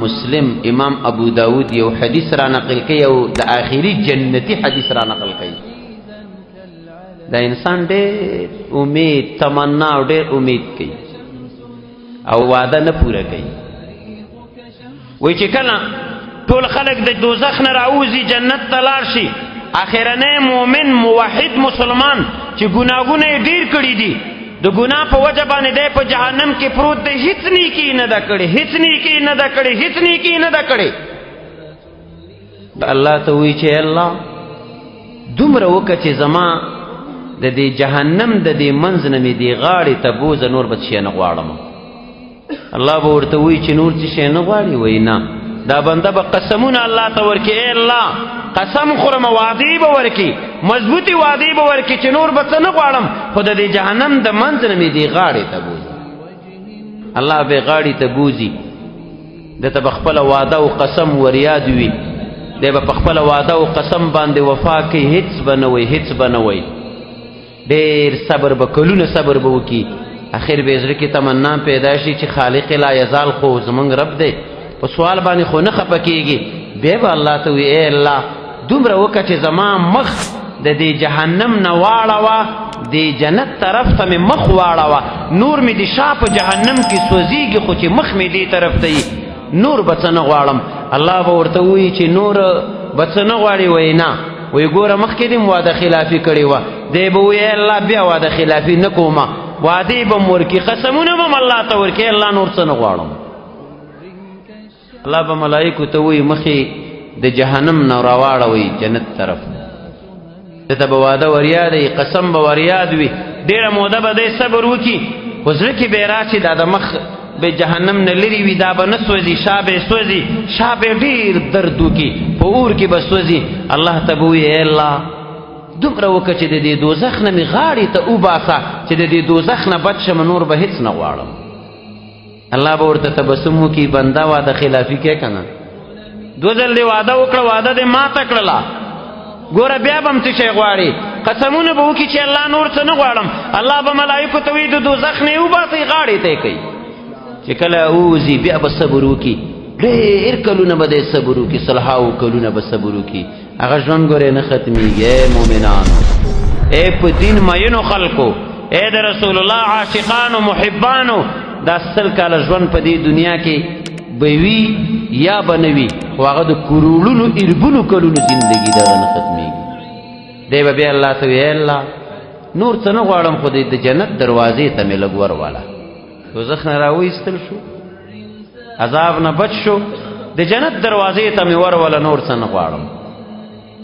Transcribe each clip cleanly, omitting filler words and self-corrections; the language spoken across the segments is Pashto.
مسلم امام ابو داود یو حدیث را نقل کوي او د آخري جنتی حدیث را نقل کوي. دا انسان ډېر امید تمنا او ډېر امید کوي او وعده نه پوره کوي. وایي چې کله ټول خلک د دوزخ نه راوځي جنت ته لاړ شي، اخرنی مؤمن موحد مسلمان چې ګناهونه یې ډېر کړي دي، د ګناه په وجه باندې دی په جهنم کې پروت دی، هیڅ نیکي نه ده کړې، هیڅ نیکي نه ده کړې، هیڅ نیکي نه ده کړې. الله ته وایي چې الله دومره وکړه چې زما د دې جهنم د دې منځ نه مې دې غاړې ته بوځه، نور به څه شی نه غواړم. الله به ورته وایي چې نور څه شی نه غواړي؟ وایي نه. دا بنده به قسمونه الله ته ورکړي، ای الله قسم خورم، وعدې به ورکړي، مضبوطې وعدې به ورکړي چې نور به څه نه غواړم، خو د دې جهنم د منځ نه مې دې غاړې ته بوځه. الله به غاړې ته بوځي، ده ته به خپله وعده او قسم وریاد وي، دی به په خپله وعده او قسم باندې وفا کوي، هیڅ به نه وایي، هیڅ به نه وایي. ډېر صبر به کلونه صبر به وکړي، اخر به زړه کې تمنا پیدا شي چې خالق لا یزال خو زمونږ رب دی، په سوال باندې خو نه خفه کېږي. بیا به الله ته وایي ای الله دومره وکړه چې زما مخ د دې جهنم نه واړوه، دې جنت طرف ته مې مخ واړوه، نور مې د شا په جهنم کې سوځېږي، خو چې مخ مې دې طرف ته وي نور به څه نه غواړم. الله به ورته ووایي چې نور به څه نه غواړي؟ وایي نه. وایي ګوره مخکې دې هم وعده خلافي کړې وه. دی به وایي الله بیا وعده خلافي نه کومه، وعدې به م ورکړي، قسمونه به م الله ته ورکړي، الله نور څه نه غواړم. الله به ملایکو ته وایي مخې د جهنم نه راواړوئ جنت طرف ته. ته به وعده وریادوي، قسم به وریاد وي، ډېره موده به دی صبر وکړي، خو زړه کې به یې راشي دا د مخ به جهنم نه لرې وي، دا به نه سوځي، شا به یې سوځي، شا به یې ډېر درد وکړي، په اور کې به سوځي. الله ته به ووایي ای الله دومره وکړه چې د دې دوزخ نه مې غاړې ته وباسه، چې د دې دوزخ نه بچ شم، نور به هېڅ نه غواړم. الله به ورته تبسم وکړي، بنده وعده خلافي کوې که نه؟ دوه ځل دې وعده وکړه، وعده دې ماته کړله، ګوره بیا به هم څه شی غواړي، قسمونه به وکړي چې الله نور څه نه غواړم. الله به ملایکو ته وایي د دوزخ نه یې وباسئ، غاړې ته یې کوي. چې کله ووځي بیا به صبر وکړي، ډېر کلونه به دی صبر وکړي، سلهاو کلونه به صبر وکړي، هغه ژوند ګورې نه ختمېږي. ای مؤمنانو، ای په دین مینو خلکو، ای د رسول الله عاشقانو محبانو، دا 100 کاله ژوند په دې دنیا کې به وي یا به نه وي، خو هغه د کروړونو اربونو کلونو زندګي دغه نه ختمېږي. دی به بیا الله ته وایي الله نور څه نه غواړم، خو د جنت دروازې ته مې لږ ورواله. دوزخ نه راوایستل شو، عذاب نه بچ شو، د جنت دروازې ته مې وروله، نور څه نه غواړم.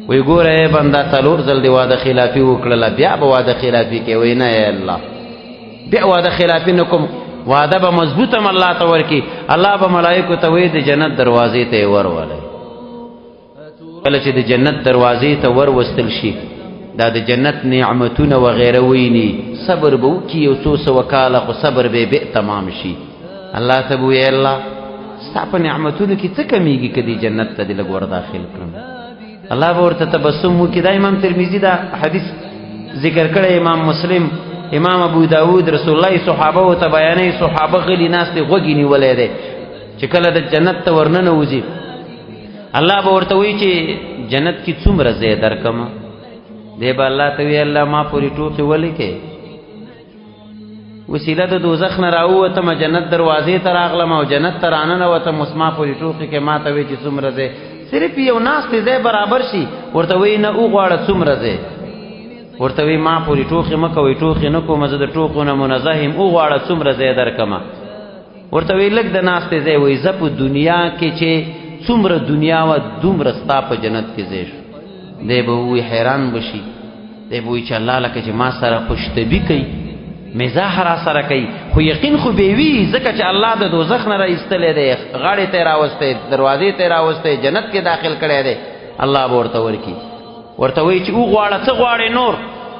وایي ګوره ای بنده څلور ځل دې وعده خلافي وکړله، بیا به وعده خلافي کوې؟ وایي نه ای الله بیا وعده خلافي نه کوم، وعده به مضبوطه هم الله ته ورکړي. الله به ملایکو ته وایي د جنت دروازې ته یې ورولئ. کله چې د جنت دروازې ته وروستل شي، دا د جنت نعمتونه وغیره ویني، صبر به وکړي یو څو سوه کاله، خو صبر به یې تمام شي. الله ته به وایي الله ستا په نعمتونو کې څه کمیږي که دې جنت ته دې لږ ور داخل کړم؟ الله به ورته تبسم وکړي. دا امام ترمذي دا حدیث ذکر کړی، امام مسلم، امام ابو داود، رسول الله صحابه ورته بیانوي، صحابه غلي ناست دي، غوږ یې نیولی دی چې کله د جنت ته ورننوځي، الله به ورته وایي چې جنت کې څومره ځای درکم؟ دی به الله ته وایي الله ما پورې ټوقې ولې کوې؟ وسیله د دوزخ نه راووتم، جنت دروازې ته راغلم او جنت ته راننوتم، اوس ما پورې ټوقې کوې، ما ته وایي چې څومره ځای؟ صرف یو ناستې ځای برابر شي، ورته وایي نه وغواړه څومره ځای؟ ورته وایي ما پورې ټوقې مه کوئ، ټوقې نه کوم، زه د ټوقو نه منزه یم، وغواړه څومره ځای درکمه؟ ورته وایي لږ د ناستې ځای. وایي زه په دنیا کې چې څومره دنیا وه دومره ستا په جنت کې ځای شو. دی به ووایي حیران به شي، دی به وایي چې الله لکه چې ما سره خوشطبي کوي، مزاح را سره کوي، خو یقین خو به وي، ځکه چې الله د دوزخ نه را ایستلی دی، غاړې ته یې راوستی، دروازې ته یې راوستی، جنت کې داخل کړی دی. الله به ورته ورکړي، ورته وایي چې وغواړه څه غواړې نور؟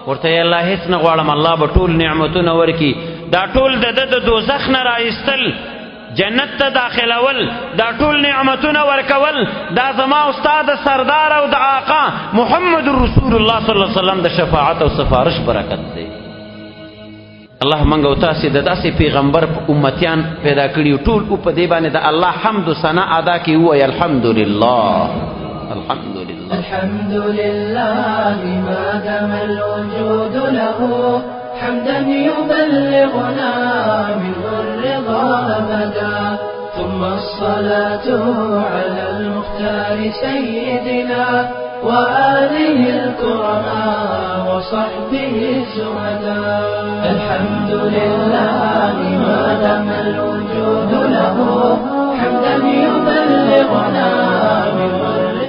ورته یې الله هېڅ نه غواړم. الله به ټول نعمتونه ورکړي. دا ټول د ده د دوزخ نه را ایستل، جنت ته داخلول، دا ټول نعمتونه ورکول، دا زما او ستا د سردار او د آقا محمد رسول الله صلی الله علیه وسلم د شفاعت او سفارش برکت دی. الله منګ او تاسو د داسې پیغمبر امتیان پیدا کړی، ټول او په دې باندې د الله حمد و ثنا ادا کوي. وای الحمدلله، الحمدلله، الحمد لله ما دام الوجود له، حمدا يبلغنا منه الرضا أبدا، ثم الصلاة على المختار سيدنا وآله الكرماء وصحبه الزهداء. الحمد لله ما دام الوجود له، حمدا يبلغنا